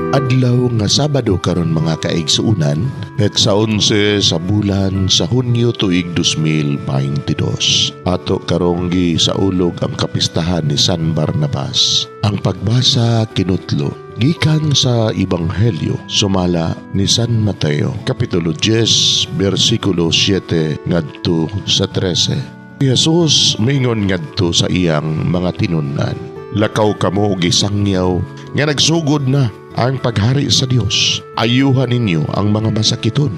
Adlaw nga Sabado karon, mga kaigsuunan, petsa 11 sa bulan sa Hunyo, tuig 2022. Ato karong gisaulog ang kapistahan ni San Barnabas. Ang pagbasa kinutlo gikan sa Ebanghelyo sumala ni San Mateo, kapitulo 10, bersikulo 7 ngadto sa 13. Jesus mingon ngadto sa iyang mga tinun-an, "Lakaw kamo og isangyaw nga nagsugod na ang paghari sa Dios. Ayuhan ninyo ang mga masakiton,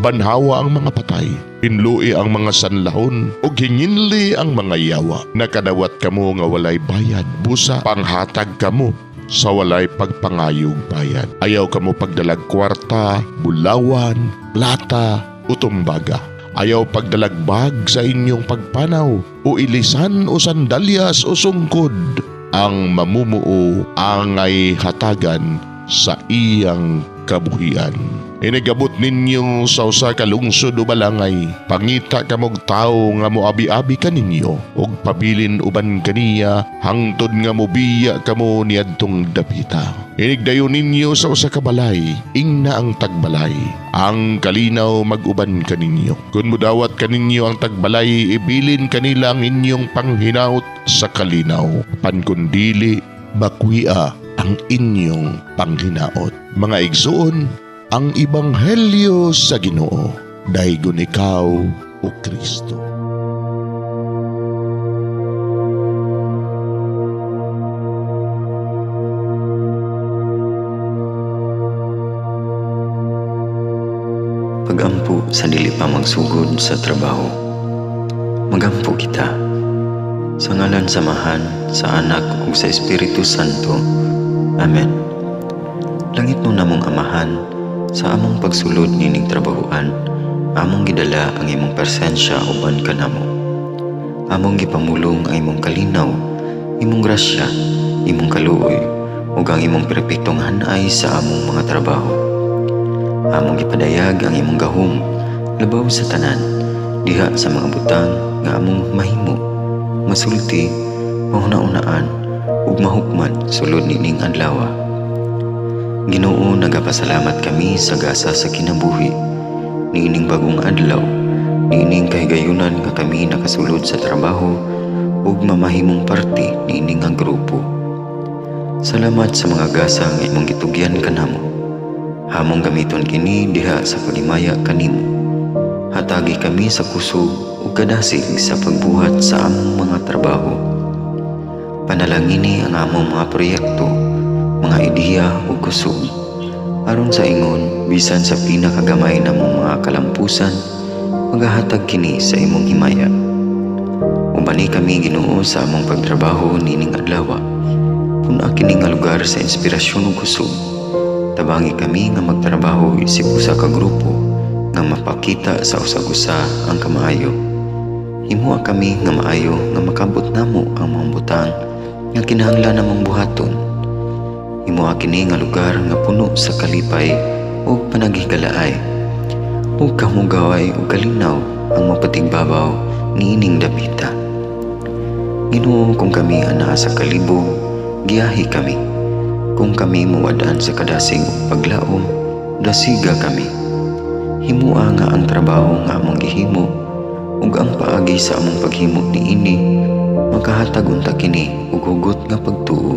banhawa ang mga patay, hinloi ang mga sanlahon, ug hinginli ang mga yawa. Nakadawat kamo nga walay bayad, busa panghatag kamo sa walay pagpangayog bayad. Ayaw kamo pagdalag kwarta, bulawan, plata, o tumbaga. Ayaw pagdalag bag sa inyong pagpanaw, o ilisan o sandalyas o sungkod. Ang mamumuo angay hatagan sa iyang kabuhian. Inigabot ninyo sa usa ka lungsod o balangay, pangita kamog tawo nga moabi-abi kaninyo ug pabilin uban kaniya hangtod nga mobiya kamo niadtong dapita. Inigdayon ninyo sa usa ka balay, ingna ang tagbalay, 'Ang kalinaw mag-uban kaninyo.' Kung mudawat kaninyo ang tagbalay, ibilin kanila ang inyong panghinaot sa kalinaw. Apan kun dili, bakwia ang inyong panghinaot." Mga igsoon, ang Ebanghelyo sa Ginoo. Daygon ikaw, o Kristo. Pagampo sa dili pa magsugod sa trabaho. Magampo kita. Sa ngalan sa Amahan, sa Anak ug sa Espiritu Santo. Amen. Langitnon namong Amahan, sa among pagsulod nining trabahoan, among gidala ang imong presensya uban kanamo. Among gipamulong ang imong kalinaw, imong grasya, imong kaluoy, ug ang imong perpektong hanay sa among mga trabaho. Among gipadayag ang imong gahom labaw sa tanan diha sa mga butang nga among mahimo, masulti, mahuna-unaan ug mahukman sulod nining adlaw. Ginoo, nagapasalamat kami sa gasa sa kinabuhi niining bagong adlaw, niining kahigayunan nga kami nakasulod sa trabaho ug mamahimong parte niini nga grupo. Salamat sa mga gasa nga imong gitugyan kanamo. Among gamiton kini diha sa paghimaya kanimo. Hatagi kami sa kusog ug kadasig sa pagbuhat sa among mga trabaho. Panalangini ang among mga proyekto, mga ideya ug kusog. Aron sa ingon, bisan sa pinakagamay namong mga kalampusan, magahatag kini sa imong himaya. Ubani kami, Ginoo, sa among pagtrabaho nining adlaw. Pun-a kini nga lugar sa inspirasyon ug kusog. Tabangi kami nga magtrabaho isip usa ka grupo nga mapakita sa usag-usa ang kamaayo. Himoa kami nga maayo nga makabot namo ang mga butang nga kinahanglan namong buhaton. Himoa kini nga lugar nga puno sa kalipay ug panaghigalaay. Ug kahugaway ug kalinaw ang mapatigbabaw niining dapita. Ginoo, kung kami anaa sa kalibog, giyahi kami. Kung kami muwad-an sa kadasig ug paglaom, dasiga kami. Himoa nga ang trabaho nga among gihimo ug ang paagi sa among paghimo niini makahatag unta kini og hugot nga pagtuo,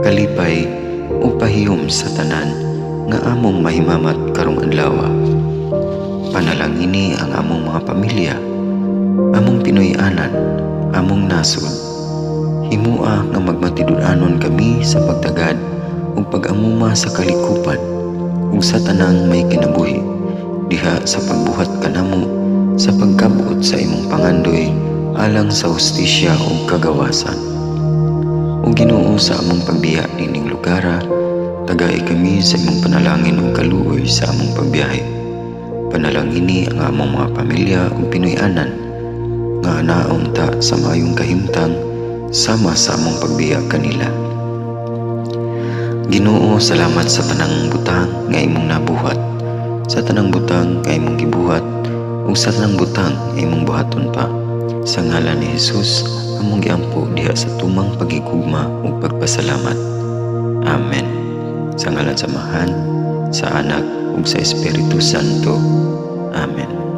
kalipay ug pahiyom sa tanan nga among mahimamat karong adlaw. Panalangini ang among mga pamilya, among Pinoy-anan, among nasod. Himoa nga magmatinud-anon kami sa pagtagad ug pag-amuma sa kalikupan ug sa tanang may kinabuhi diha sa pagbuhat kanamo sa pagkabot sa imong pangandoy alang sa hustisya ug kagawasan. O Ginoo, sa among pagbiya nining lugara, tagai kami sa imong panalangin ug kaluoy sa among pagbiyahe. Panalangini ang among mga pamilya ug Pinoy-anan nga anaon ta sa maayong kahimtang sama sa among pagbiya kanila. Ginoo, salamat sa tanang butang nga imong nabuhat, sa tanang butang nga imong gibuhat, ug sa tanang butang nga imong buhaton pa. Sa ngalan ni Jesus, among giampo diha sa tumang paghigugma ug pagpasalamat. Amen. Sa ngalan sa Amahan, sa Anak ug sa Espiritu Santo. Amen.